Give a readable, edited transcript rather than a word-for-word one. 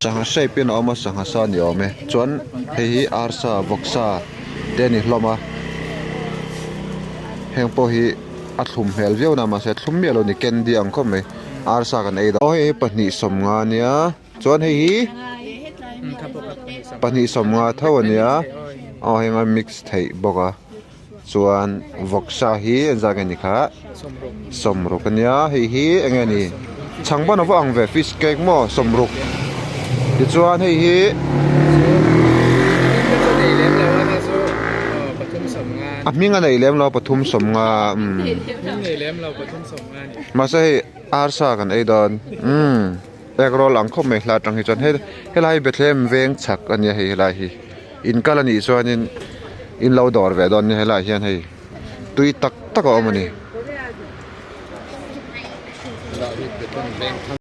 Sangha shape in a awm a sangha sa ni awm e chuan hei hi arsa vawksa te a ni hlawm a heng pawh hi a thlum hmel viau na mahse a thlum miah lo a ni candy ang khawp mai arsa kan ei dawn aw hei hi 250 ania chuan hei hi 250 tho ania aw heng a mix theih bawk a. Chuan vawksa hi engzah nge ni kha sawmruk ania hei hi enge ni chhangban ava ang ve fish cake maw sawmruk tichuan hei hi a hming a nei lem lo 350 umm mahse hei arsa kan ei dawn umm egg roll ang khawp mai hla atang hi chuan helai hi Bethlehem veng chhak ania hei helai hi. In kal a nih chuanin in lo dawr ve dawn nia helaiah hian hei tui tak tak a awm a ni.